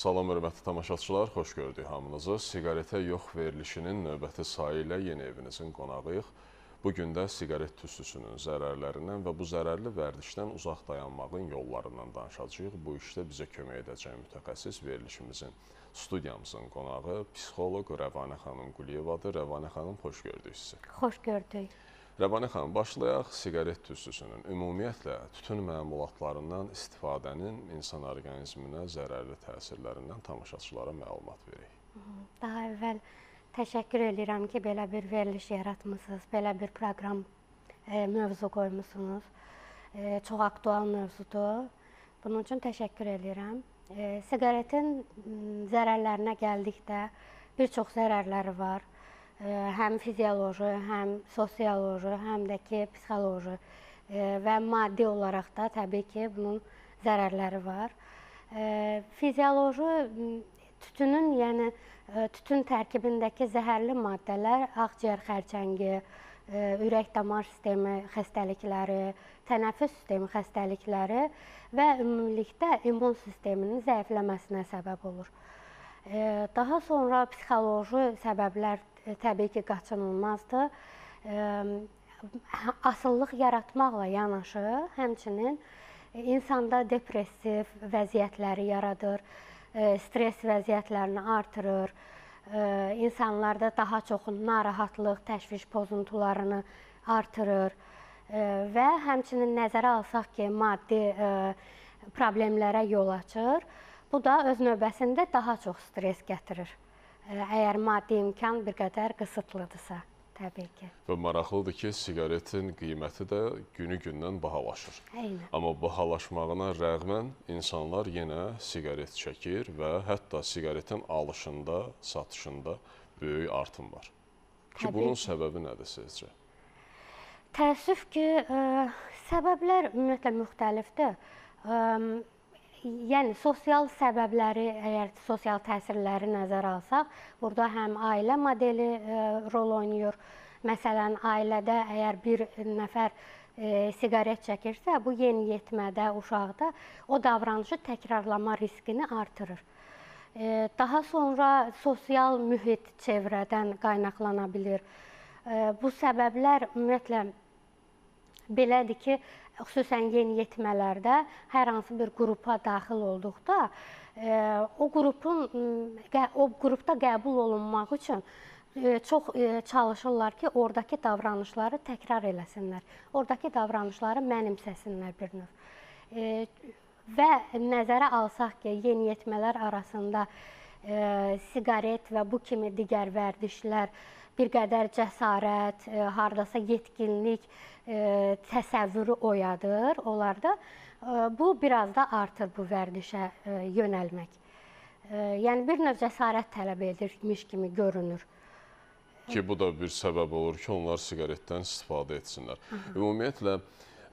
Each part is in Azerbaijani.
Salam hörmətli tamaşaçılar, xoş gördük hamınızı. Siqaretə yox verilişinin növbəti sayı ilə yeni evinizin qonağıyıq. Bu gün də siqaret tüstüsünün zərərlərindən və bu zərərli vərdişdən uzaq dayanmağın yollarından danışacağıq. Bu işdə bizə kömək edəcək mütəxəssis verilişimizin, studiyamızın qonağı psixoloq Rəvanə xanım Quliyevadır. Rəvanə xanım, xoş gördük sizi. Xoş gördük. Rəvanə xanım, başlayaq siqaret tüstüsünün, ümumiyyətlə tütün məmulatlarından istifadənin insan orqanizminə zərərli təsirlərindən tamaşaçılara məlumat verək. Daha əvvəl təşəkkür edirəm ki, belə bir veriliş yaratmısınız, belə bir proqram mövzu qoymusunuz. Çox aktual mövzudur. Bunun üçün təşəkkür edirəm. Siqaretin zərərlərinə gəldikdə bir çox zərərləri var. Həm fizioloji, həm sosioloji, həm də ki, psixoloji və maddi olaraq da təbii ki, bunun zərərləri var. Fizioloji tütünün, yəni tütün tərkibindəki zəhərli maddələr ağciyər xərçəngi, ürək-damar sistemi xəstəlikləri, tənəffüs sistemi xəstəlikləri və ümumilikdə immun sisteminin zəifləməsinə səbəb olur. Daha sonra psixoloji səbəblər təbii ki, qaçınılmazdır. Asılılıq yaratmaqla yanaşı, həmçinin insanda depressiv vəziyyətləri yaradır, stres vəziyyətlərini artırır, insanlarda daha çox narahatlıq, təşviş pozuntularını artırır və həmçinin nəzərə alsaq ki, maddi problemlərə yol açır. Bu da öz növbəsində daha çox stres gətirir. Əgər maddi imkan bir qədər qısıtlıdırsa, təbii ki. Və maraqlıdır ki, siqaretin qiyməti də günü-gündən bahalaşır. Eynən. Amma bahalaşmağına rəğmən insanlar yenə siqaret çəkir və hətta siqaretin alışında, satışında böyük artım var. Ki, bunun səbəbi nədir sizcə? Təəssüf ki, səbəblər ümumiyyətlə müxtəlifdir. Yəni, sosial səbəbləri, əgər sosial təsirləri nəzərə alsaq, burada həm ailə modeli rol oynayır. Məsələn, ailədə əgər bir nəfər siqaret çəkirsə, bu yeniyetmədə, uşaqda o davranışı təkrarlama riskini artırır. Daha sonra sosial mühit çevrədən qaynaqlana bilir. Bu səbəblər ümumiyyətlə belədir ki, xüsusən yeniyetmələrdə hər hansı bir qrupa daxil olduqda o qrupda qəbul olunmaq üçün çox çalışırlar ki, oradakı davranışları təkrar eləsinlər, oradakı davranışları mənimsəsinlər bir növ. Və nəzərə alsaq ki, yeniyetmələr arasında siqaret və bu kimi digər vərdişlər bir qədər cəsarət, hardasa yetkinlik təsəvvürü oyadır onlarda. Bu, biraz da artır bu vərdişə yönəlmək. Yəni, bir növ cəsarət tələb edirmiş kimi görünür. Ki, bu da bir səbəb olur ki, onlar siqaretdən istifadə etsinlər. Ümumiyyətlə,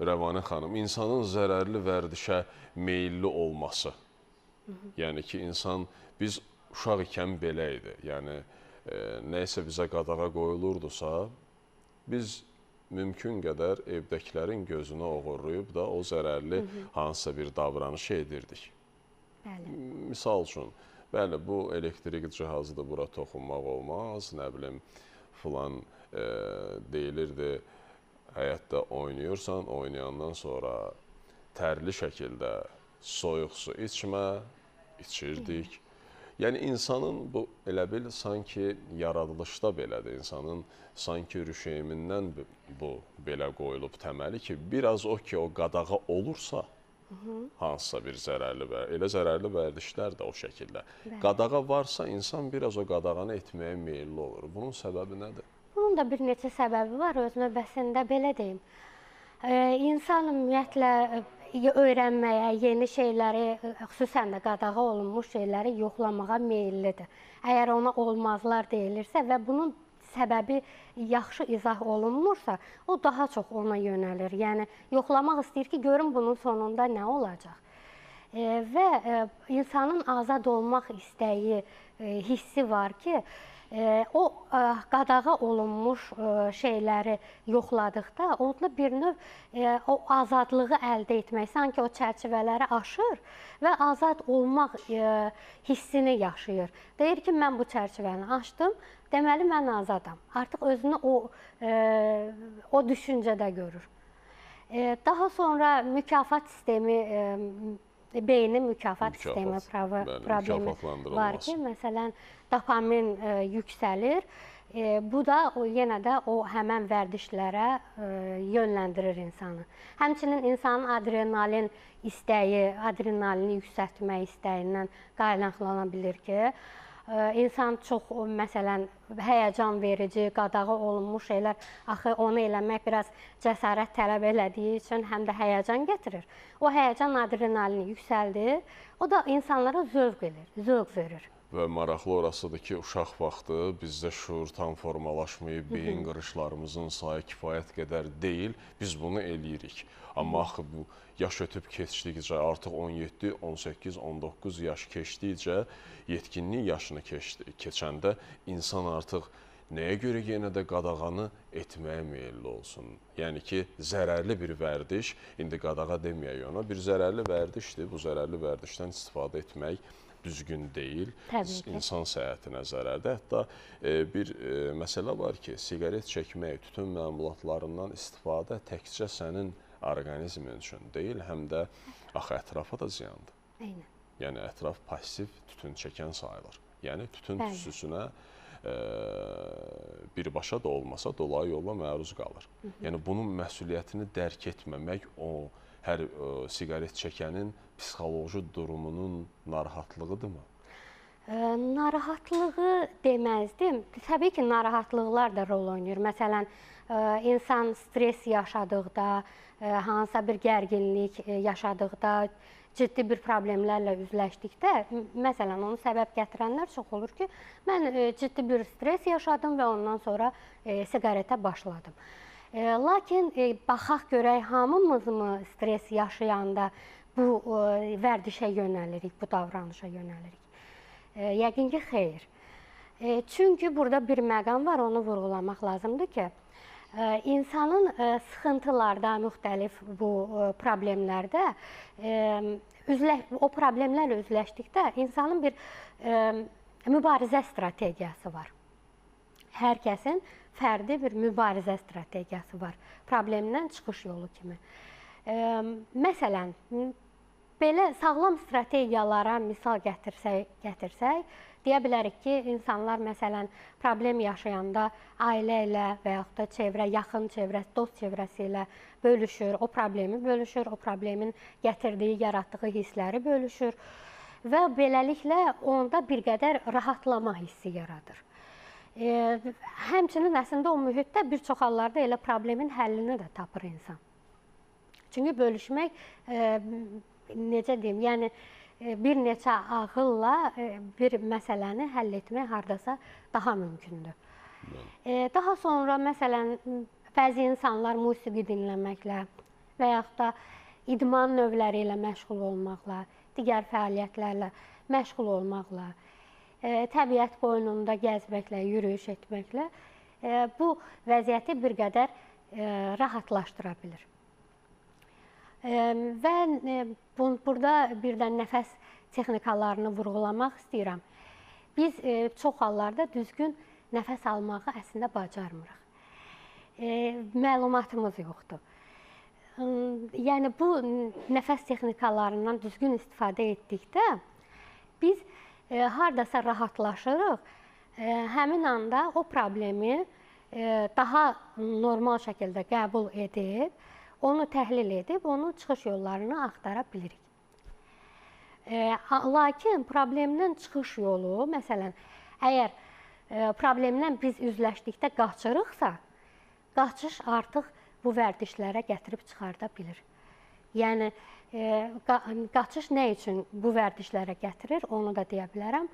Rəvanə xanım, insanın zərərli vərdişə meyilli olması. Yəni ki, insan, biz uşaq ikən belə idi. Yəni, nəyisə bizə qadağa qoyulurdusa, biz mümkün qədər evdəkilərin gözünə oğurlayıb da o zərərli hansısa bir davranış edirdik. Bəli. Misal üçün, bəli, bu elektrik cihazıdır, bura toxunmaq olmaz, nə bilim, filan deyilirdi, həyatda oynayırsan, oynayandan sonra tərli şəkildə soyuq su içmə, içirdik. Yəni, insanın bu elə bil sanki yaradılışda belədir, insanın sanki rüşeymindən bu belə qoyulub təməli ki, biraz o ki, o qadağa olursa, hansısa bir zərərli, elə zərərli vərdişlər də o şəkildə. Qadağa varsa, insan biraz o qadağanı etməyə meyilli olur. Bunun səbəbi nədir? Bunun da bir neçə səbəbi var, öz növbəsində belə deyim. İnsan ümumiyyətlə öyrənməyə, yeni şeyləri, xüsusən də qadağa olunmuş şeyləri yoxlamağa meyillidir. Əgər ona olmazlar deyilirsə və bunun səbəbi yaxşı izah olunmursa, o daha çox ona yönəlir. Yəni, yoxlamaq istəyir ki, görün bunun sonunda nə olacaq. Və insanın azad olmaq istəyi, hissi var ki, O qadağa olunmuş şeyləri yoxladıqda onda bir növ o azadlığı əldə etmək, sanki o çərçivələri aşır və azad olmaq hissini yaşayır. Deyir ki, mən bu çərçivəni aşdım, deməli mən azadam. Artıq özünü o düşüncədə görür. Daha sonra mükafat sistemi, beynin mükafat sistemi problemi var ki, məsələn, dopamin yüksəlir. Bu da yenə də o həmən vərdişlərə yönləndirir insanı. Həmçinin insanın adrenalin istəyi, adrenalini yüksəltmək istəyindən qaynaqlana bilir ki, insan çox, məsələn, həyəcan verici, qadağa olunmuş şeylər, axı onu eləmək biraz cəsarət tələb elədiyi üçün həm də həyəcan gətirir. O həyəcan adrenalini yüksəldir, o da insanlara zövq edir, zövq verir. Və maraqlı orasıdır ki, uşaq vaxtı bizdə şuur tam formalaşmayıb, beyin qırışlarımızın sayı kifayət qədər deyil, biz bunu eləyirik. Amma axı bu yaş ötüb keçdikcə, artıq 17, 18, 19 yaş keçdikcə, yetkinlik yaşını keçəndə insan artıq nəyə görə yenə də qadağanı etməyə meyilli olsun? Yəni ki, zərərli bir vərdiş, indi qadağa deməyək ona, bir zərərli vərdişdir, bu zərərli vərdişdən istifadə etmək düzgün deyil, insan səhhətinə zərərdir. Hətta bir məsələ var ki, siqaret çəkmək, tütün məmulatlarından istifadə təkcə sənin orqanizmin üçün deyil, həm də axı ətrafa da ziyandır. Eynən. Yəni ətraf pasiv tütün çəkən sayılır. Yəni tütün tüstüsünə birbaşa da olmasa dolayı yolla məruz qalır. Yəni bunun məsuliyyətini dərk etməmək o hər siqaret çəkənin psixoloji durumunun narahatlığıdırmı? Narahatlığı deməzdim. Təbii ki, narahatlıqlar da rol oynayır. Məsələn, insan stres yaşadıqda, hansısa bir gərginlik yaşadıqda, ciddi bir problemlərlə üzləşdikdə, məsələn, onu səbəb gətirənlər çox olur ki, mən ciddi bir stres yaşadım və ondan sonra siqaretə başladım. Lakin baxaq görək, hamımız mı stres yaşayanda bu vərdişə yönəlirik, bu davranışa yönəlirik? Yəqin ki, xeyr. Çünki burada bir məqam var, onu vurğulamaq lazımdır ki, insanın sıxıntılarda, müxtəlif bu problemlərdə, o problemlərlə üzləşdikdə insanın bir mübarizə strategiyası var. Hər kəsin fərdi bir mübarizə strategiyası var, problemdən çıxış yolu kimi. Məsələn, belə sağlam strategiyalara misal gətirsək, deyə bilərik ki, insanlar məsələn problem yaşayanda ailə ilə və yaxud da çevrə, yaxın çevrə, dost çevrəsi ilə bölüşür, o problemi bölüşür, o problemin gətirdiyi, yaratdığı hissləri bölüşür və beləliklə onda bir qədər rahatlama hissi yaradır. Həmçinin əslində o mühitdə bir çox hallarda elə problemin həllini də tapır insan. Çünki bölüşmək, necə deyim, yəni bir neçə ağılla bir məsələni həll etmək hardasa daha mümkündür. Daha sonra, məsələn, bəzi insanlar musiqi dinləməklə və yaxud da idman növləri ilə məşğul olmaqla, digər fəaliyyətlərlə məşğul olmaqla, təbiət qoynunda gəzməklə, yürüyüş etməklə bu vəziyyəti bir qədər rahatlaşdıra bilir. Və burada bir də nəfəs texnikalarını vurğulamaq istəyirəm. Biz çox hallarda düzgün nəfəs almağı əslində bacarmırıq. Məlumatımız yoxdur. Yəni bu nəfəs texnikalarından düzgün istifadə etdikdə biz hardasa rahatlaşırıq. Həmin anda o problemi daha normal şəkildə qəbul edib, onu təhlil edib, onun çıxış yollarını axtara bilirik. Lakin problemdən çıxış yolu, məsələn, əgər problemlə biz üzləşdikdə qaçırıqsa, qaçış artıq bu vərdişlərə gətirib çıxarda bilir. Yəni, qaçış nə üçün bu vərdişlərə gətirir, onu da deyə bilərəm.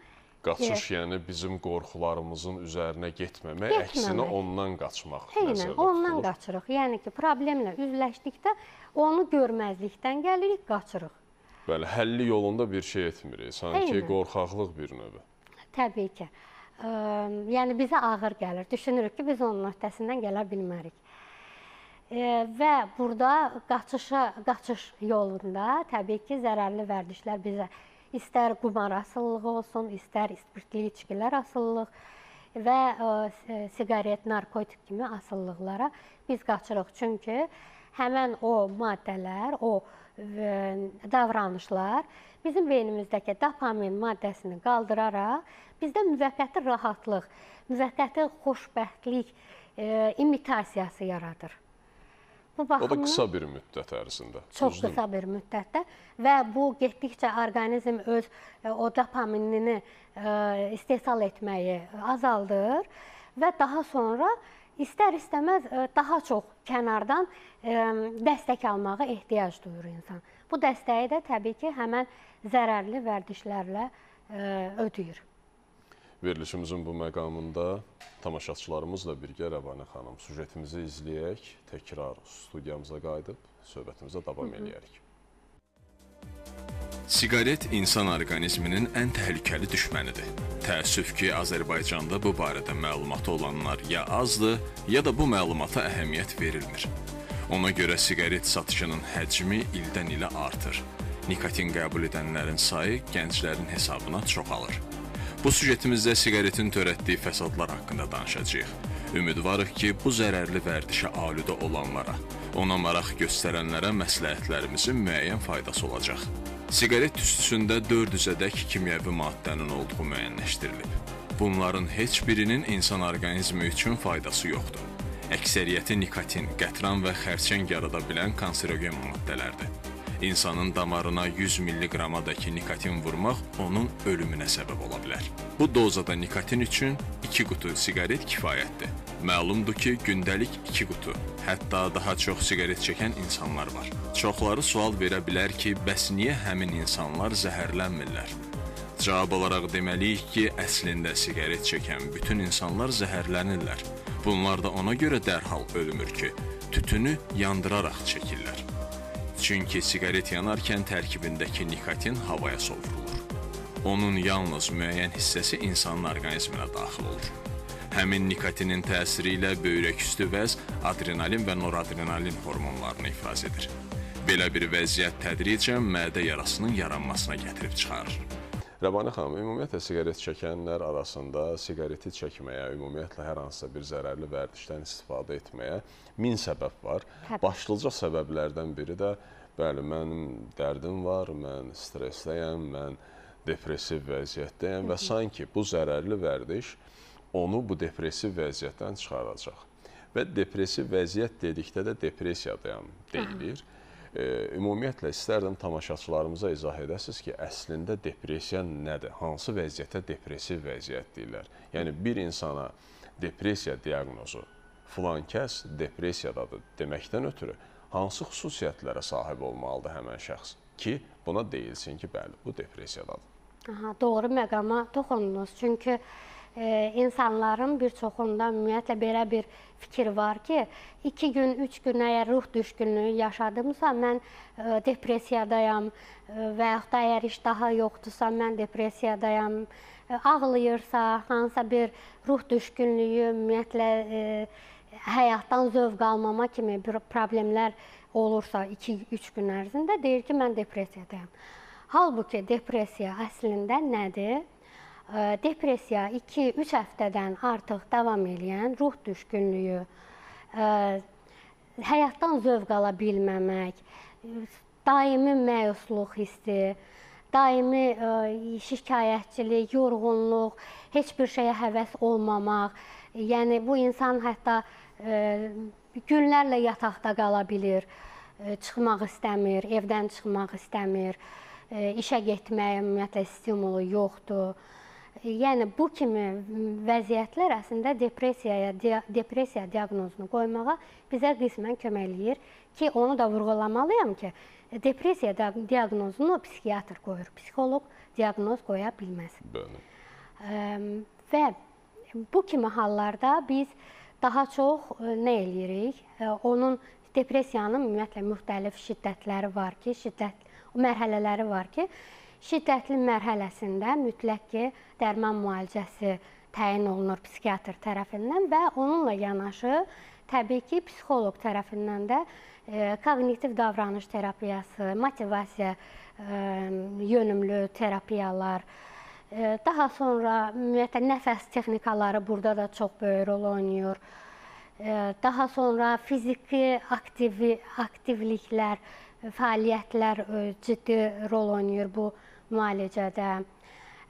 Qaçış, yəni bizim qorxularımızın üzərinə getməmək, əksinə ondan qaçmaq nəzərdə tutulur. Ondan qaçırıq. Yəni ki, problemlə üzləşdikdə onu görməzlikdən gəlirik, qaçırıq. Bəli, həlli yolunda bir şey etmirik. Sanki qorxaqlıq bir növü. Təbii ki. Yəni bizə ağır gəlir. Düşünürük ki, biz onun öhdəsindən gələ bilmərik. Və burada qaçış yolunda təbii ki, zərərli vərdişlər bizə istər qumar asılılığı olsun, istər spirtli içkilər asılılıq və siqaret, narkotik kimi asılılıqlara biz qaçırıq. Çünki həmən o maddələr, o davranışlar bizim beynimizdəki dopamin maddəsini qaldıraraq bizdə müvəqqəti rahatlıq, müvəqqəti xoşbəxtlik imitasiyası yaradır. Bu baxımdan, o da qısa bir müddət ərzində. Çox qısa bir müddətdə və bu getdikcə orqanizm öz o dopaminini istehsal etməyi azaldır və daha sonra istər-istəməz daha çox kənardan dəstək almağa ehtiyac duyur insan. Bu dəstəyi də təbii ki, həmən zərərli vərdişlərlə ödəyir. Verilişimizin bu məqamında tamaşaçılarımızla birgə Rəvanə xanım süjetimizi izləyək, təkrar studiyamıza qayıdıb söhbətimizə davam eləyərik. Siqaret insan orqanizminin ən təhlükəli düşmənidir. Təəssüf ki, Azərbaycanda bu barədə məlumatı olanlar ya azdır, ya da bu məlumata əhəmiyyət verilmir. Ona görə siqaret satışının həcmi ildən ilə artır. Nikotin qəbul edənlərin sayı gənclərin hesabına çoxalır. Bu süjetimizdə siqaretin törətdiyi fəsadlar haqqında danışacağıq. Ümidvarıq ki, bu zərərli vərdişə aludə olanlara, ona maraq göstərənlərə məsləhətlərimizin müəyyən faydası olacaq. Siqaret tüstüsündə 400-ədək kimyəvi maddənin olduğu müəyyənləşdirilib. Bunların heç birinin insan orqanizmi üçün faydası yoxdur. Əksəriyyəti nikotin, qətran və xərçəng yarada bilən kanserogen maddələrdir. İnsanın damarına 100 milliqramadakı nikotin vurmaq onun ölümünə səbəb ola bilər. Bu dozada nikotin üçün 2 qutu siqaret kifayətdir. Məlumdur ki, gündəlik 2 qutu, hətta daha çox siqaret çəkən insanlar var. Çoxları sual verə bilər ki, bəs niyə həmin insanlar zəhərlənmirlər? Cavab olaraq deməliyik ki, əslində siqaret çəkən bütün insanlar zəhərlənirlər. Bunlar da ona görə dərhal ölmür ki, tütünü yandıraraq çəkirlər. Çünki siqaret yanarkən tərkibindəki nikotin havaya sovrulur. Onun yalnız müəyyən hissəsi insanın orqanizminə daxil olur. Həmin nikotinin təsiri ilə böyrəküstü vəz adrenalin və noradrenalin hormonlarını ifraz edir. Belə bir vəziyyət tədricən mədə yarasının yaranmasına gətirib çıxarır. Rəvanə xanım, ümumiyyətlə siqaret çəkənlər arasında siqareti çəkməyə, ümumiyyətlə hər hansısa bir zərərli vərdişdən istifadə etməyə min səbəb var. Təbii. Başlıca səbəblərdən biri də, bəli, mənim dərdim var, mən stressdəyəm, mən depressiv vəziyyətdəyəm və sanki bu zərərli vərdiş onu bu depressiv vəziyyətdən çıxaracaq. Və depressiv vəziyyət dedikdə də depressiyadayam deyilir. Ümumiyyətlə, istərdim tamaşaçılarımıza izah edəsiniz ki, əslində depressiya nədir? Hansı vəziyyətə depressiv vəziyyət deyirlər? Yəni, bir insana depressiya diaqnozu, filan kəs depressiyadadır deməkdən ötürü hansı xüsusiyyətlərə sahib olmalıdır həmən şəxs ki, buna deyilsin ki, bəli, bu depressiyadadır? Aha, doğru məqama toxundunuz. Çünki insanların bir çoxunda ümumiyyətlə belə bir fikir var ki, 2 gün, 3 gün əgər ruh düşkünlüyü yaşadımsa, mən depressiyadayam və yaxud da əgər iştahı yoxdursa, mən depressiyadayam, ağlayırsa, hansısa bir ruh düşkünlüyü, ümumiyyətlə həyatdan zövq almama kimi bir problemlər olursa 2-3 gün ərzində deyir ki, mən depressiyadayam. Halbuki depressiya əslində nədir? Depressiya 2-3 həftədən artıq davam eləyən ruh düşkünlüyü, həyatdan zövq ala bilməmək, daimi məyusluq hissi, daimi şikayətçilik, yorğunluq, heç bir şeyə həvəs olmamaq. Yəni bu insan hətta günlərlə yataqda qala bilir, çıxmaq istəmir, evdən çıxmaq istəmir, işə getməyə ümumiyyətlə stimulu yoxdur. Yəni bu kimi vəziyyətlər əslində depressiya diaqnozunu qoymağa bizə qismən kömək eləyir ki, onu da vurğulamalıyam ki, depressiya diaqnozunu psixiatr qoyur, psixoloq diaqnoz qoya bilməz. Bəli. Və bu kimi hallarda biz daha çox nə eləyirik? Onun depressiyanın ümumiyyətlə müxtəlif şiddətləri var ki, şiddət mərhələləri var ki, şiddətli mərhələsində mütləq ki, dərman müalicəsi təyin olunur psixiatr tərəfindən və onunla yanaşı təbii ki, psixoloq tərəfindən də koqnitiv davranış terapiyası, motivasiya yönümlü terapiyalar, daha sonra ümumiyyətlə nəfəs texnikaları burada da çox böyük rol oynayır. Daha sonra fiziki aktivliklər, fəaliyyətlər ciddi rol oynayır bu müalicədə.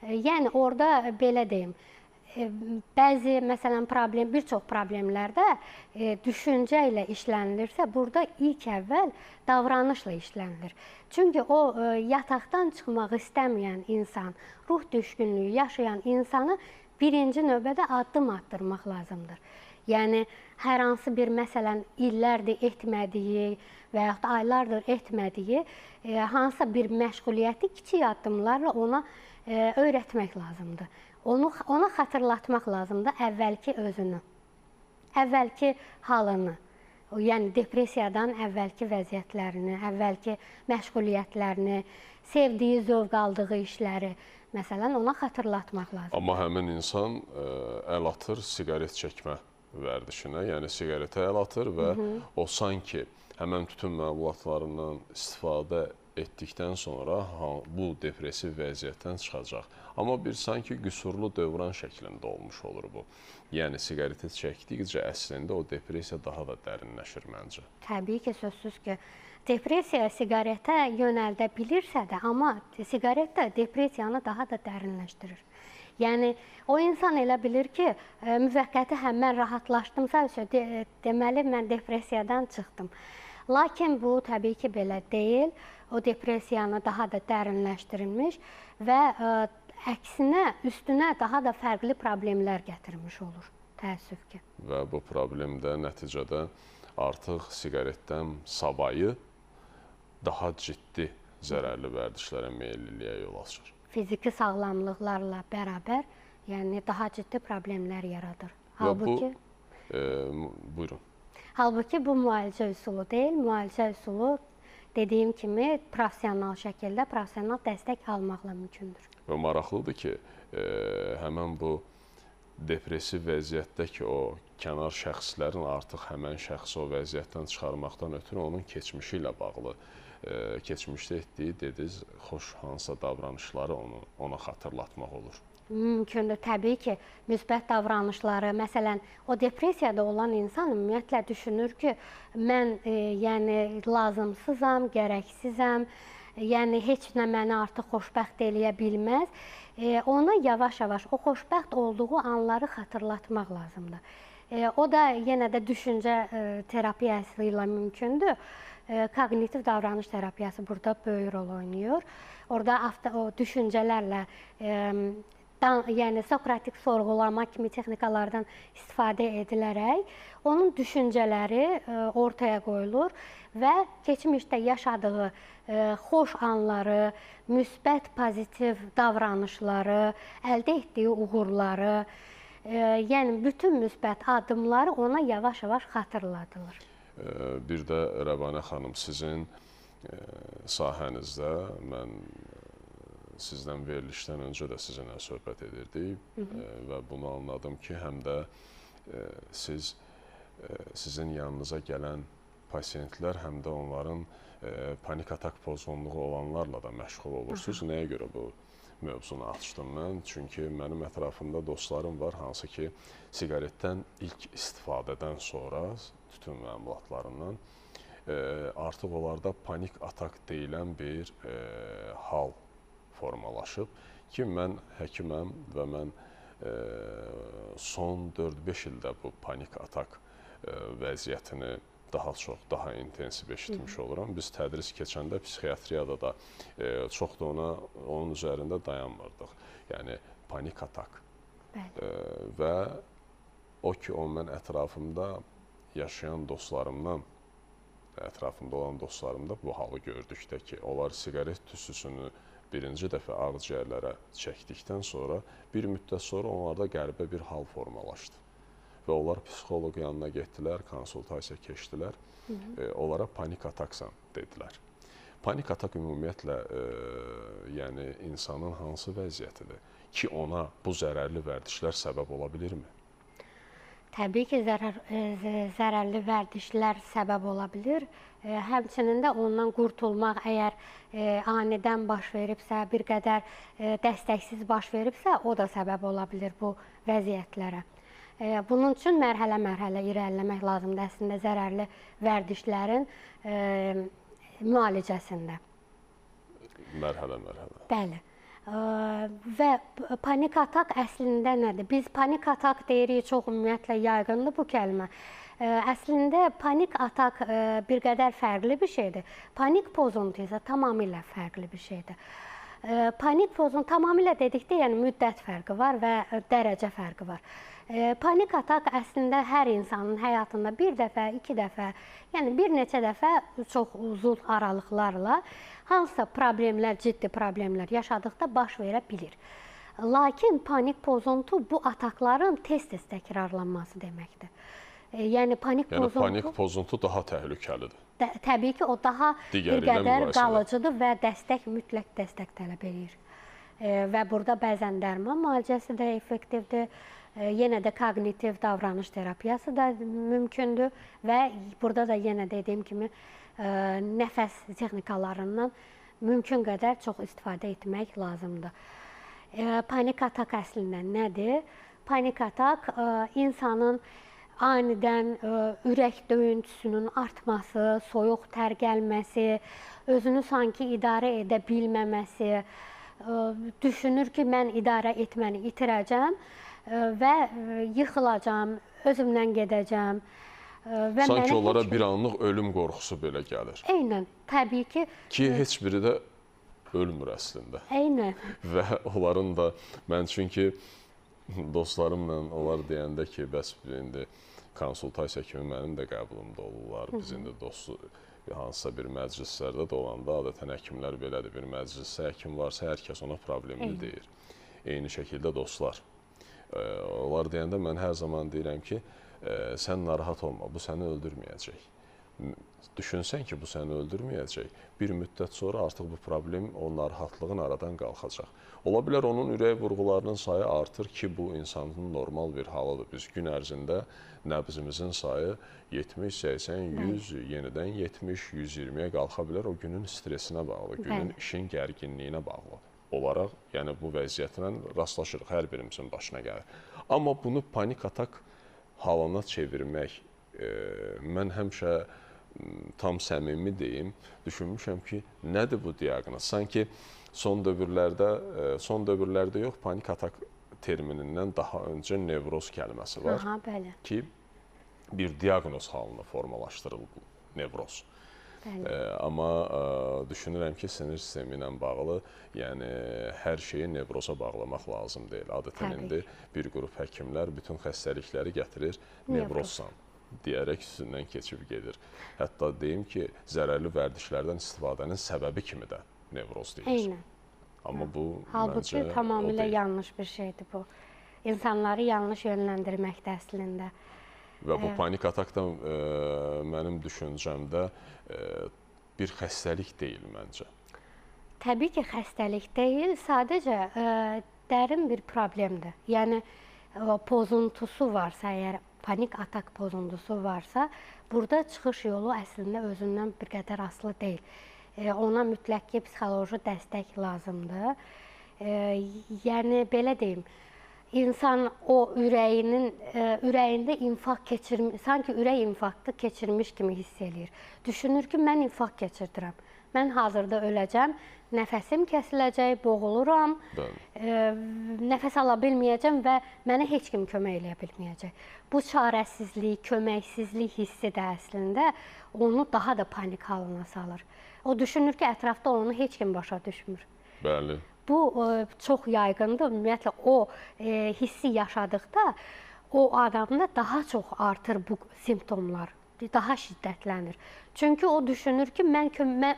Yəni orada belə deyim, bəzi məsələn problem, bir çox problemlərdə düşüncə ilə işlənilirsə, burada ilk əvvəl davranışla işlənilir. Çünki o yataqdan çıxmaq istəməyən insan, ruh düşkünlüyü yaşayan insanı birinci növbədə addım atdırmaq lazımdır. Yəni hər hansı bir məsələn illərdir etmədiyi və yaxud da aylardır etmədiyi hansısa bir məşğuliyyəti kiçik addımlarla ona öyrətmək lazımdır. Ona xatırlatmaq lazımdır əvvəlki özünü, əvvəlki halını, yəni depressiyadan əvvəlki vəziyyətlərini, əvvəlki məşğuliyyətlərini, sevdiyi, zövq aldığı işləri, məsələn, ona xatırlatmaq lazımdır. Amma həmin insan əl atır siqaret çəkmə vərdişinə, yəni siqaretə əl atır və o sanki həmən tütün məmulatlarından istifadə etdikdən sonra bu depressiv vəziyyətdən çıxacaq. Amma bir sanki qüsurlu dövran şəklində olmuş olur bu. Yəni siqareti çəkdikcə əslində o depressiya daha da dərinləşir məncə. Təbii ki, sözsüz ki, depressiya siqaretə yönəldə bilirsə də, amma siqaret də depressiyanı daha da dərinləşdirir. Yəni o insan elə bilir ki, müvəqqəti həm mən rahatlaşdımsa, deməli mən depressiyadan çıxdım. Lakin bu təbii ki, belə deyil. O depressiyanı daha da dərinləşdirilmiş və əksinə, üstünə daha da fərqli problemlər gətirmiş olur, təəssüf ki. Və bu problem də nəticədə artıq siqaretdən savayı daha ciddi zərərli vərdişlərə meyilliliyə yol açır. Fiziki sağlamlıqlarla bərabər, yəni daha ciddi problemlər yaradır. Halbuki, buyurun. Halbuki bu müalicə üsulu deyil, müalicə üsulu dediyim kimi professional şəkildə, professional dəstək almaqla mümkündür. Və maraqlıdır ki, həmən bu depressiv vəziyyətdə ki, o kənar şəxslərin artıq həmən şəxsi o vəziyyətdən çıxarmaqdan ötürü onun keçmişi ilə bağlı, keçmişdə etdiyi, dediniz, xoş hansısa davranışları ona xatırlatmaq olur. Mümkündür, təbii ki, müsbət davranışları, məsələn, o depressiyada olan insan ümumiyyətlə düşünür ki, mən yəni lazımsızam, gərəksizəm, yəni heç nə məni artıq xoşbəxt eləyə bilməz. Ona yavaş-yavaş o xoşbəxt olduğu anları xatırlatmaq lazımdır. O da yenə də düşüncə terapiyası ilə mümkündür. Koqnitiv davranış terapiyası burada böyük rol oynayır. Orada o düşüncələrlə, yəni Sokratik sorğulama kimi texnikalardan istifadə edilərək onun düşüncələri ortaya qoyulur və keçmişdə yaşadığı xoş anları, müsbət, pozitiv davranışları, əldə etdiyi uğurları, yəni bütün müsbət addımları ona yavaş-yavaş xatırladılır. Bir də Rəvanə xanım, sizin sahənizdə mən sizdən verilişdən öncə də sizinlə söhbət edirdik və bunu anladım ki, həm də siz sizin yanınıza gələn pasiyentlər, həm də onların panik atak pozğunluğu olanlarla da məşğul olursunuz. Nəyə görə bu mövzunu açdım mən? Çünki mənim ətrafımda dostlarım var, hansı ki, siqaretdən ilk istifadədən sonra, tütün məmulatlarından artıq onlarda panik atak deyilən bir hal formalaşıb ki, mən həkiməm və mən son 4-5 ildə bu panik atak vəziyyətini daha çox, daha intensiv eşitmiş oluram. Biz tədris keçəndə psixiatriyada da çox da onun üzərində dayanmırdıq. Yəni, panik atak. Və o ki, o mən ətrafımda yaşayan dostlarımdan, ətrafımda olan dostlarımda bu halı gördükdə ki, onlar siqaret tüstüsünü birinci dəfə ağciyərlərə çəkdikdən sonra, bir müddət sonra onlarda qəribə bir hal formalaşdı. Və onlar psixoloq yanına getdilər, konsultasiya keçdilər. Onlara panik ataksan dedilər. Panik atak ümumiyyətlə, yəni insanın hansı vəziyyətidir? ki, ona bu zərərli vərdişlər səbəb ola bilirmi? Təbii ki, zərərli vərdişlər səbəb ola bilir. Həmçinin də ondan qurtulmaq əgər anidən baş veribsə, bir qədər dəstəksiz baş veribsə, o da səbəb ola bilir bu vəziyyətlərə. Bunun üçün mərhələ-mərhələ irəliləmək lazımdır əslində zərərli vərdişlərin müalicəsində. Mərhələ-mərhələ. Bəli. Və panik atak əslində nədir? Biz panik atak deyirik, çox ümumiyyətlə yaygındır bu kəlmə. Əslində panik atak bir qədər fərqli bir şeydir. Panik pozuntu isə tamamilə fərqli bir şeydir. Panik pozuntu tamamilə dedikdə, yəni müddət fərqi var və dərəcə fərqi var. Panik atak əslində hər insanın həyatında bir dəfə, iki dəfə, yəni bir neçə dəfə çox uzun aralıqlarla hansısa problemlər, ciddi problemlər yaşadıqda baş verə bilir. Lakin panik pozuntu bu atakların tez-tez təkrarlanması deməkdir. Yəni panik pozuntu, panik pozuntu daha təhlükəlidir. Təbii ki, o daha bir qədər qalıcıdır və dəstək, mütləq dəstək tələb eləyir. Və burada bəzən dərman müalicəsi də effektivdir. Yenə də koqnitiv davranış terapiyası da mümkündür və burada da yenə dediyim kimi nəfəs texnikalarından mümkün qədər çox istifadə etmək lazımdır. Panik atak əslində nədir? Panik atak insanın anidən ürək döyüntüsünün artması, soyuq tər gəlməsi, özünü sanki idarə edə bilməməsi, düşünür ki, mən idarə etməni itirəcəm və yıxılacam, özümdən gedəcəm. Və sanki onlara bir anlıq ölüm qorxusu belə gəlir. Eynən, təbii ki. Ki, heç biri də ölmür əslində. Eynən. Və onların da, mən çünki dostlarımla onlar deyəndə ki, bəs indi konsultasiya kimi mənim də qəbulumda olurlar. Biz indi dostu hansısa bir məclislərdə də olanda adətən həkimlər belədir. Bir məclisdə həkim varsa, hər kəs ona problemini deyir. Eyni şəkildə dostlar. Onlar deyəndə mən hər zaman deyirəm ki, sən narahat olma, bu səni öldürməyəcək. Düşünsən ki, bu səni öldürməyəcək, bir müddət sonra artıq bu problem, o narahatlığın aradan qalxacaq. Ola bilər onun ürək vurğularının sayı artır ki, bu insanın normal bir halıdır. Biz gün ərzində nəbzimizin sayı 70, 80, 100, yenidən 70, 120-yə qalxa bilər. O günün stresinə bağlı, günün işin gərginliyinə bağlı olaraq, yəni bu vəziyyətlə rastlaşırıq, hər birimizin başına gəlir. Amma bunu panik atak halına çevirmək, mən həmişə tam səmimi deyim, düşünmüşəm ki, nədir bu diaqnoz? Sanki son dövrlərdə yox, panik atak terminindən daha öncə nevroz kəlməsi var. Aha, bəli. Ki, bir diaqnoz halına formalaşdırılıb nevroz. Amma düşünürəm ki, sinir sistemi ilə bağlı, yəni hər şeyi nevroza bağlamaq lazım deyil. Adətən indi bir qrup həkimlər bütün xəstəlikləri gətirir nevrozsan deyərək üstündən keçib gedir. Hətta deyim ki, zərərli vərdişlərdən istifadənin səbəbi kimi də nevroz deyilir. Eynən. Amma bu halbuki məncə tamamilə yanlış bir şeydir bu. İnsanları yanlış yönləndirməkdir əslində. Və bu panik atak da mənim düşüncəmdə bir xəstəlik deyil məncə. Təbii ki, xəstəlik deyil, sadəcə dərin bir problemdir. Yəni, pozuntusu varsa, əgər panik atak pozuntusu varsa, burada çıxış yolu əslində özündən bir qədər asılı deyil. Ona mütləq ki, psixoloji dəstək lazımdır. Yəni, belə deyim, İnsan o ürəyində infarkt keçirmiş, sanki ürək infarktı keçirmiş kimi hiss eləyir. Düşünür ki, mən infarkt keçirdirəm. Mən hazırda öləcəm, nəfəsim kəsiləcək, boğuluram, nəfəs ala bilməyəcəm və mənə heç kim kömək eləyə bilməyəcək. Bu çarəsizlik, köməksizlik hissi də əslində onu daha da panik halına salır. O düşünür ki, ətrafda onu heç kim başa düşmür. Bəli. Bu çox yaygındır. Ümumiyyətlə, o hissi yaşadıqda o adamda daha çox artır bu simptomlar, daha şiddətlənir. Çünki o düşünür ki,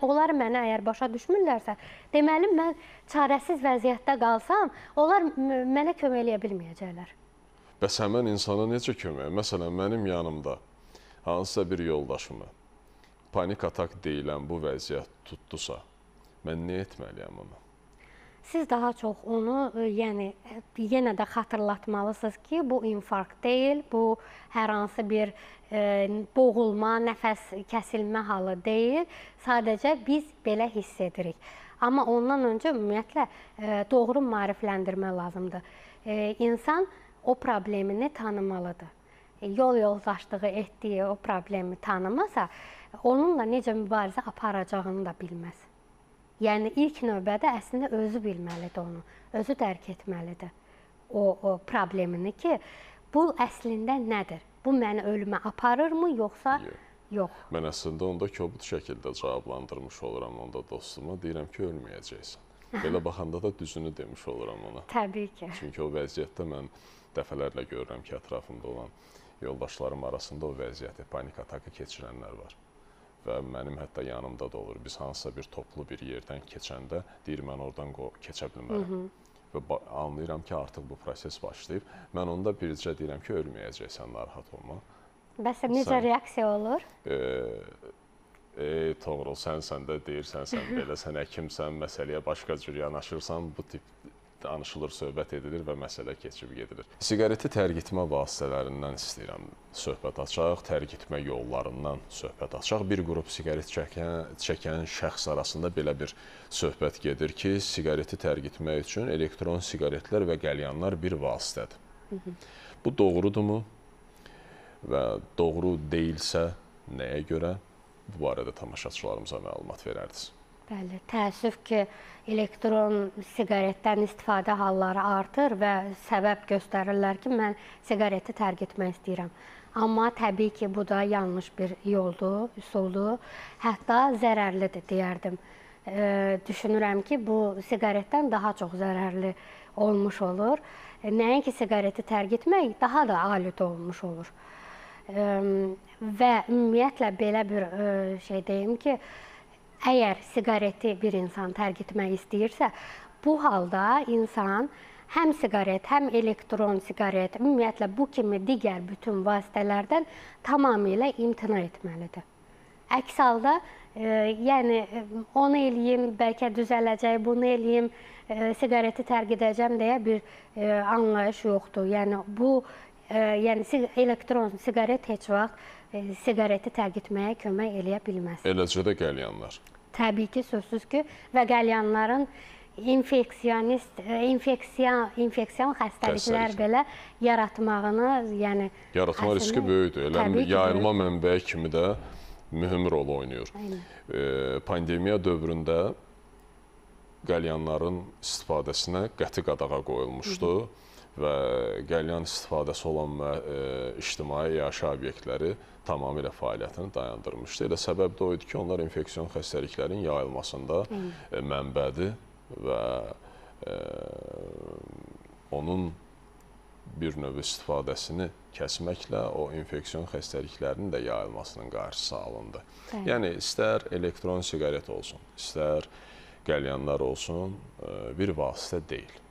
onlar mənə əgər başa düşmürlərsə, deməli, mən çarəsiz vəziyyətdə qalsam, onlar mənə kömək eləyə bilməyəcəklər. Bəs həmən insana necə kömək? Məsələn, mənim yanımda hansısa bir yoldaşımı panik atak deyilən bu vəziyyət tutdusa, mən nə etməliyəm ona? Siz daha çox onu, yəni yenə də xatırlatmalısınız ki, bu infarkt deyil, bu hər hansı bir boğulma, nəfəs kəsilmə halı deyil. Sadəcə biz belə hiss edirik. Amma ondan öncə ümumiyyətlə doğru maarifləndirmə lazımdır. İnsan o problemini tanımalıdır. Yol yoldaşlığı etdiyi o problemi tanımasa, onunla necə mübarizə aparacağını da bilməz. Yəni ilk növbədə əslində özü bilməlidir onu, özü dərk etməlidir o problemini ki, bu əslində nədir? Bu məni ölümə aparırmı, yoxsa yox? Mən əslində onda kobud şəkildə cavablandırmış oluram onda dostuma, deyirəm ki, ölməyəcəksən. Belə baxanda da düzünü demiş oluram ona. Təbii ki. Çünki o vəziyyətdə mən dəfələrlə görürəm ki, ətrafımda olan yoldaşlarım arasında o vəziyyəti, panik atakı keçirənlər var. Və mənim hətta yanımda da olur. Biz hansısa bir toplu bir yerdən keçəndə deyir, mən oradan keçə bilmərəm. Və anlayıram ki, artıq bu proses başlayıb. Mən onda bircə deyirəm ki, ölməyəcəksən, narahat olma. Bəs necə reaksiya olur? Toğrul, sən də deyirsən, sən belə, sən həkimsən, məsələyə başqa cür yanaşırsan, bu tip danışılır, söhbət edilir və məsələ keçib gedilir. Siqareti tərgitmə vasitələrindən istəyirəm söhbət açaq, tərgitmə yollarından söhbət açaq. Bir qrup siqaret çəkən şəxs arasında belə bir söhbət gedir ki, siqareti tərgitmək üçün elektron siqaretlər və qəlyanlar bir vasitədir. Bu doğrudurmu? Və doğru deyilsə nəyə görə? Bu barədə tamaşaçılarımıza məlumat verərdiniz. Bəli, təəssüf ki, elektron siqaretdən istifadə halları artır və səbəb göstərirlər ki, mən siqareti tərk etmək istəyirəm. Amma təbii ki, bu da yanlış bir yoldur, üsuldur, hətta zərərlidir deyərdim. Düşünürəm ki, bu siqaretdən daha çox zərərli olmuş olur. Nəinki siqareti tərk etmək, daha da alüdə olmuş olur. Və ümumiyyətlə belə bir şey deyim ki, əgər siqareti bir insan tərk etmək istəyirsə, bu halda insan həm siqaret, həm elektron siqaret, ümumiyyətlə bu kimi digər bütün vasitələrdən tamamilə imtina etməlidir. Əks halda, yəni onu eləyim, bəlkə düzələcək, bunu eləyim, siqareti tərk edəcəm deyə bir anlayış yoxdur. Yəni bu, yəni elektron siqaret heç vaxt siqareti tərk etməyə kömək eləyə bilməz. Eləcə də qəlyanlar. Təbii ki, sözsüz ki, və qəlyanların infeksion xəstəliklər belə yaratmağını, yəni yaratma riski böyükdür. Elə yayılma mənbəyi kimi də mühüm rol oynayır. Pandemiya dövründə qəlyanların istifadəsinə qəti qadağa qoyulmuşdu. Və qəlyan istifadəsi olan ictimai yaşa obyektləri tamamilə fəaliyyətini dayandırmışdı. Elə səbəb də o idi ki, onlar infeksion xəstəliklərin yayılmasında mənbədir və onun bir növ istifadəsini kəsməklə o infeksion xəstəliklərinin də yayılmasının qarşısı alındı. Bəli. Yəni, istər elektron siqaret olsun, istər qəlyanlar olsun, bir vasitə deyil.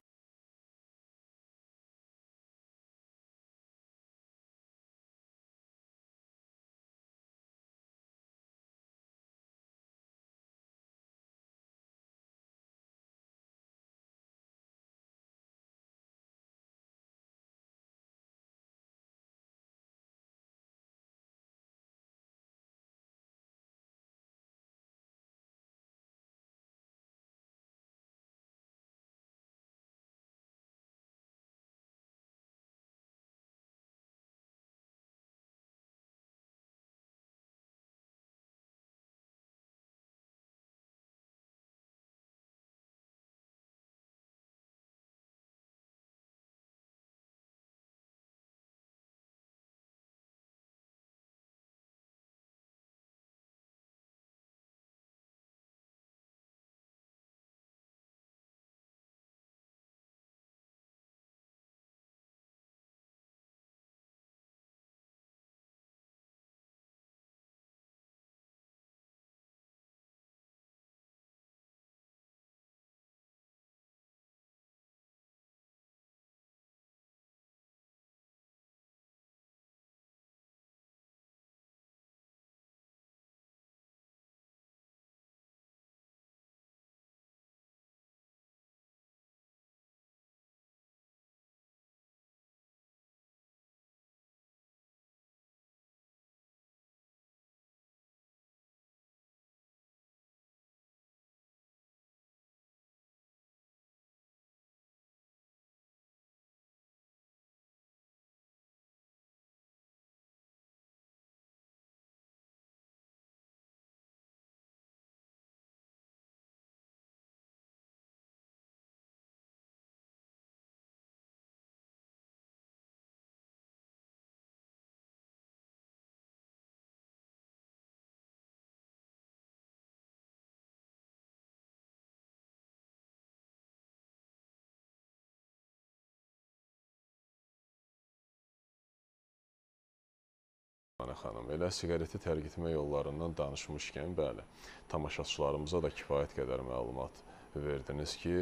xanım, elə siqareti tərk etmə yollarından danışmışkən, bəli, tamaşaçılarımıza da kifayət qədər məlumat verdiniz ki,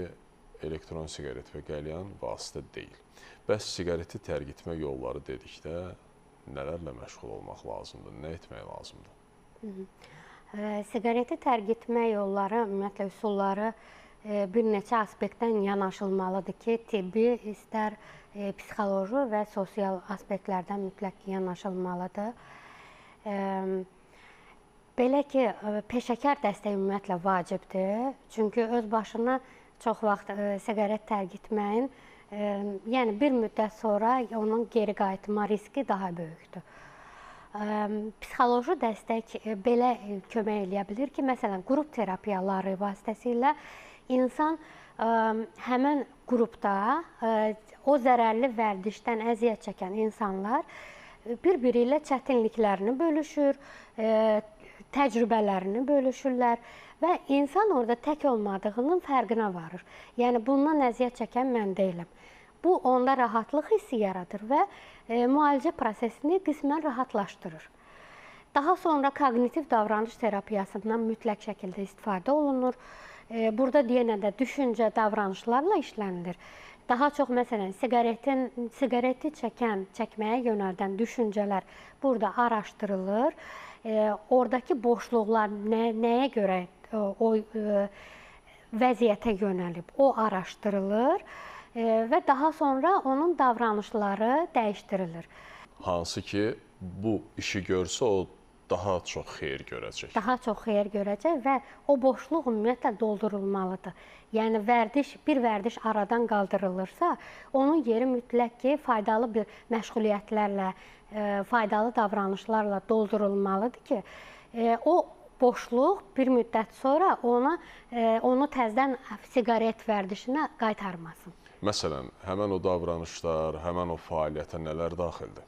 elektron siqaret və qəlyan vasitə deyil. Bəs siqareti tərk etmə yolları dedikdə nələrlə məşğul olmaq lazımdır, nə etmək lazımdır? Siqareti tərk etmə yolları, ümumiyyətlə üsulları bir neçə aspektdən yanaşılmalıdır ki, tibbi, istər psixoloji və sosial aspektlərdən mütləq yanaşılmalıdır. Belə ki, peşəkar dəstəyi ümumiyyətlə vacibdir. Çünki öz başına çox vaxt siqaret tərk etməyin, yəni bir müddət sonra onun geri qayıtma riski daha böyükdür. Psixoloji dəstək belə kömək eləyə bilir ki, məsələn, qrup terapiyaları vasitəsilə insan həmən qrupda o zərərli vərdişdən əziyyət çəkən insanlar bir-biri ilə çətinliklərini bölüşür, təcrübələrini bölüşürlər və insan orada tək olmadığının fərqinə varır. Yəni, bundan əziyyət çəkən mən deyiləm. Bu, onda rahatlıq hissi yaradır və müalicə prosesini qismən rahatlaşdırır. Daha sonra koqnitiv davranış terapiyasından mütləq şəkildə istifadə olunur. Burada yenə də düşüncə, davranışlarla işlənilir. Daha çox, məsələn, siqareti çəkməyə yönəldən düşüncələr burada araşdırılır. Oradakı boşluqlar nəyə görə o vəziyyətə yönəlib, o araşdırılır və daha sonra onun davranışları dəyişdirilir. Hansı ki, bu işi görsə, o daha çox xeyir görəcək. Daha çox xeyir görəcək və o boşluq ümumiyyətlə doldurulmalıdır. Yəni, bir vərdiş aradan qaldırılırsa, onun yeri mütləq ki, faydalı bir məşğuliyyətlərlə, faydalı davranışlarla doldurulmalıdır ki, o boşluq bir müddət sonra onu təzədən siqaret vərdişinə qaytarmasın. Məsələn, həmən o davranışlar, həmən o fəaliyyətə nələr daxildir?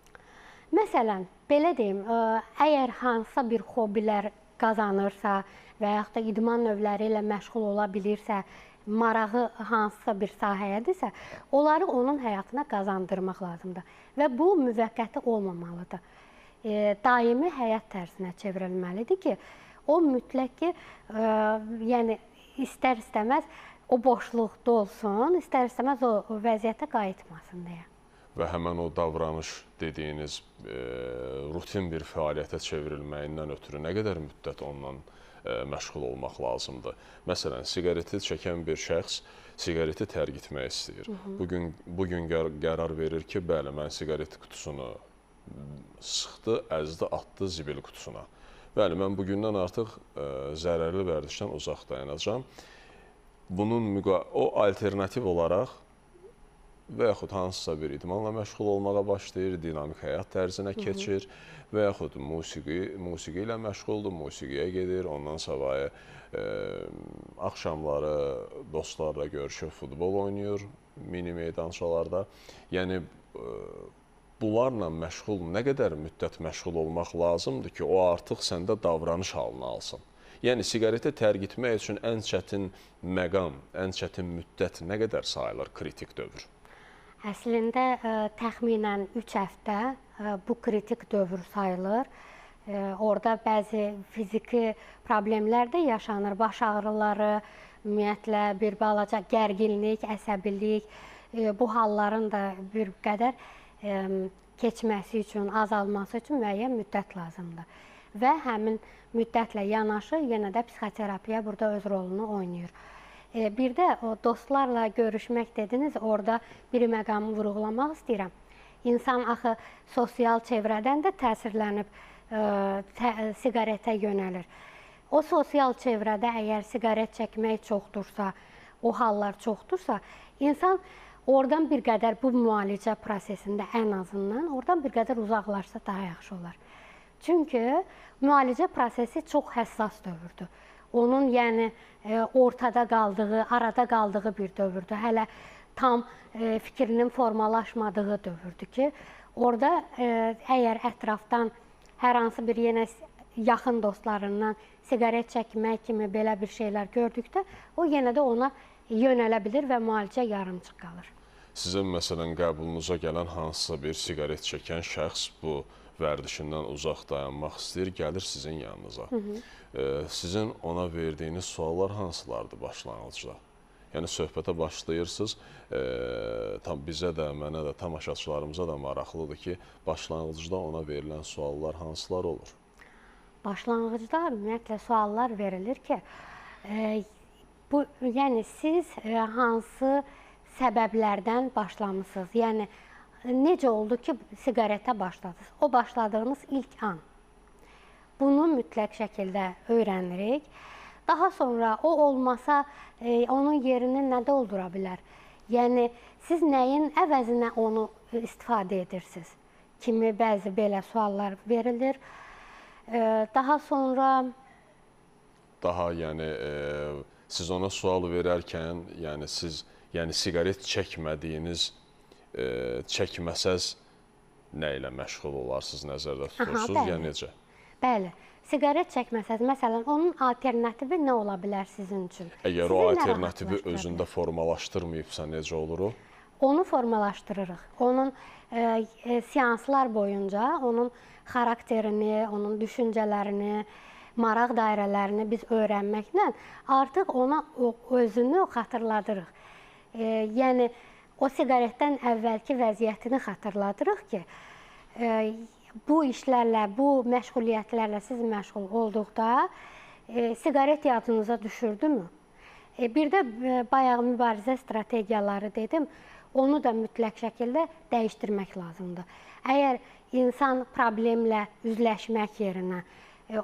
Məsələn, belə deyim, əgər hansısa bir hobilər qazanırsa və yaxud da idman növləri ilə məşğul ola bilirsə, marağı hansısa bir sahəyədirsə, onları onun həyatına qazandırmaq lazımdır. Və bu müvəqqəti olmamalıdır. Daimi həyat tərzinə çevrilməlidir ki, o mütləq ki, yəni istər-istəməz o boşluq dolsun, istər-istəməz o vəziyyətə qayıtmasın deyə. Və həmən o davranış dediyiniz rutin bir fəaliyyətə çevrilməyindən ötürü nə qədər müddət ondan məşğul olmaq lazımdır? Məsələn, siqareti çəkən bir şəxs siqareti tərk etmək istəyir. Bugün qərar verir ki, bəli, mən siqaret qutusunu sıxdı, əzdi, atdı zibil qutusuna. Bəli, mən bugündən artıq zərərli vərdişdən uzaq dayanacağam. Bunun o alternativ olaraq və yaxud hansısa bir idmanla məşğul olmağa başlayır, dinamik həyat tərzinə keçir və yaxud musiqi ilə məşğuldur, musiqiyə gedir, ondan savayı axşamları dostlarla görüşüb futbol oynayır mini meydançalarda. Yəni, bunlarla məşğul, nə qədər müddət məşğul olmaq lazımdır ki, o artıq səndə davranış halını alsın. Yəni, siqareti tərk etmək üçün ən çətin məqam, ən çətin müddət nə qədər sayılır kritik dövr? Əslində, təxminən 3 həftə bu kritik dövr sayılır. Orada bəzi fiziki problemlər də yaşanır. Baş ağrıları, ümumiyyətlə bir balaca gərginlik, əsəbilik, bu halların da bir qədər keçməsi üçün, azalması üçün müəyyən müddət lazımdır. Və həmin müddətlə yanaşı yenə də psixoterapiya burada öz rolunu oynayır. Bir də o dostlarla görüşmək dediniz, orada bir məqamı vurğulamaq istəyirəm. İnsan axı sosial çevrədən də təsirlənib siqaretə yönəlir. O sosial çevrədə əgər siqaret çəkmək çoxdursa, o hallar çoxdursa, insan oradan bir qədər bu müalicə prosesində ən azından oradan bir qədər uzaqlaşsa daha yaxşı olar. Çünki müalicə prosesi çox həssas dövrdür. Onun yəni ortada qaldığı, arada qaldığı bir dövrdür. Hələ tam fikrinin formalaşmadığı dövrdür ki, orada əgər ətrafdan hər hansı bir yenə yaxın dostlarından siqaret çəkmək kimi belə bir şeylər gördükdə, o yenə də ona yönələ bilir və müalicə yarımçıq qalır. Sizin məsələn qəbulunuza gələn hansısa bir siqaret çəkən şəxs bu vərdişindən uzaq dayanmaq istəyir, gəlir sizin yanınıza. Sizin ona verdiyiniz suallar hansılardır başlanğıcda? Yəni söhbətə başlayırsınız, tam bizə də, mənə də, tamaşaçılarımıza da maraqlıdır ki, başlanğıcda ona verilən suallar hansılar olur? Başlanğıcda ümumiyyətlə suallar verilir ki, bu, yəni siz hansı səbəblərdən başlamısınız? Yəni necə oldu ki, siqaretə başladınız? O başladığınız ilk an. Bunu mütləq şəkildə öyrənirik. Daha sonra o olmasa onun yerini nə doldura bilər? Yəni siz nəyin əvəzinə onu istifadə edirsiniz? Kimi bəzi belə suallar verilir. Daha sonra... Daha yəni siz ona sual verərkən, yəni siz yəni siqaret çəkmədiyiniz, çəkməsəz nə ilə məşğul olarsınız, nəzərdə tutursunuz, ya necə? Bəli. Siqaret çəkməsəz, məsələn, onun alternativi nə ola bilər sizin üçün? Əgər o alternativi özündə formalaşdırmayıbsa, necə olur o? Onu formalaşdırırıq. Onun seanslar boyunca onun xarakterini, onun düşüncələrini, maraq dairələrini biz öyrənməklə artıq ona özünü xatırladırıq. Yəni, o siqaretdən əvvəlki vəziyyətini xatırladırıq ki, bu işlərlə, bu məşğuliyyətlərlə siz məşğul olduqda siqaret yadınıza düşürdümü? Bir də bayağı mübarizə strategiyaları dedim, onu da mütləq şəkildə dəyişdirmək lazımdır. Əgər insan problemlə üzləşmək yerinə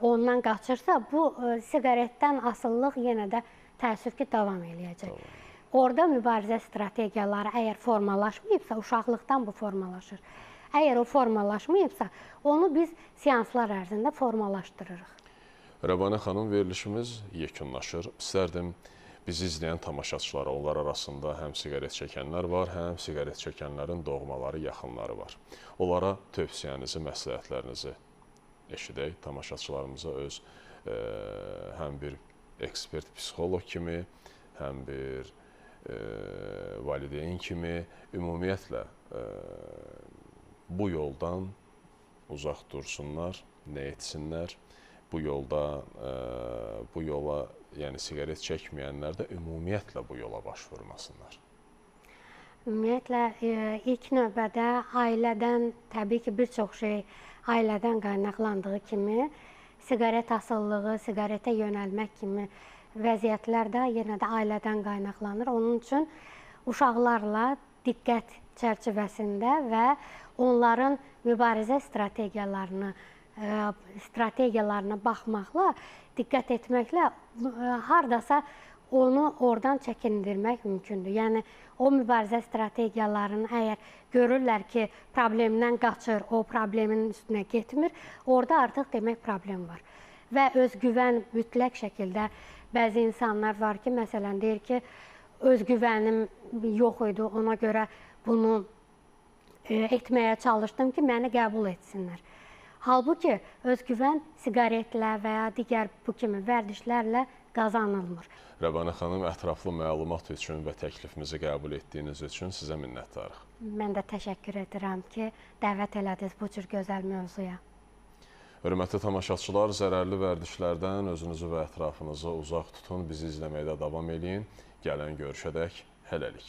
ondan qaçırsa, bu siqaretdən asılılıq yenə də təəssüf ki, davam eləyəcək. Orada mübarizə strategiyaları əgər formalaşmayıbsa, uşaqlıqdan bu formalaşır. Əgər o formalaşmayıbsa, onu biz seanslar ərzində formalaşdırırıq. Rəbanə xanım, verilişimiz yekunlaşır. İstərdim bizi izləyən tamaşaçılara, onlar arasında həm siqaret çəkənlər var, həm siqaret çəkənlərin doğmaları, yaxınları var. Onlara tövsiyənizi, məsləhətlərinizi eşidək. Tamaşaçılarımıza öz həm bir ekspert psixoloq kimi, həm bir valideyn kimi, ümumiyyətlə bu yoldan uzaq dursunlar, nə etsinlər, bu yolda, bu yola, yəni siqaret çəkməyənlər də ümumiyyətlə bu yola başvurmasınlar. Ümumiyyətlə, ilk növbədə ailədən, təbii ki, bir çox şey ailədən qaynaqlandığı kimi, siqaret asılılığı, siqaretə yönəlmək kimi vəziyyətlər də yenə də ailədən qaynaqlanır. Onun üçün uşaqlarla diqqət çərçivəsində və onların mübarizə strategiyalarına baxmaqla, diqqət etməklə hardasa onu oradan çəkindirmək mümkündür. Yəni, o mübarizə strategiyalarını əgər görürlər ki, problemdən qaçır, o problemin üstünə getmir, orada artıq demək problem var. Və özgüvən mütləq şəkildə bəzi insanlar var ki, məsələn, deyir ki, özgüvənim yox idi, ona görə bunu etməyə çalışdım ki, məni qəbul etsinlər. Halbuki özgüvən siqaretlə və ya digər bu kimi vərdişlərlə qazanılmır. Rəbanə xanım, ətraflı məlumat üçün və təklifimizi qəbul etdiyiniz üçün sizə minnətdarıq. Mən də təşəkkür edirəm ki, dəvət elədiniz bu cür gözəl mövzuya. Hörmətli tamaşaçılar, zərərli vərdişlərdən özünüzü və ətrafınızı uzaq tutun, bizi izləməkdə davam eləyin. Gələn görüşədək hələlik.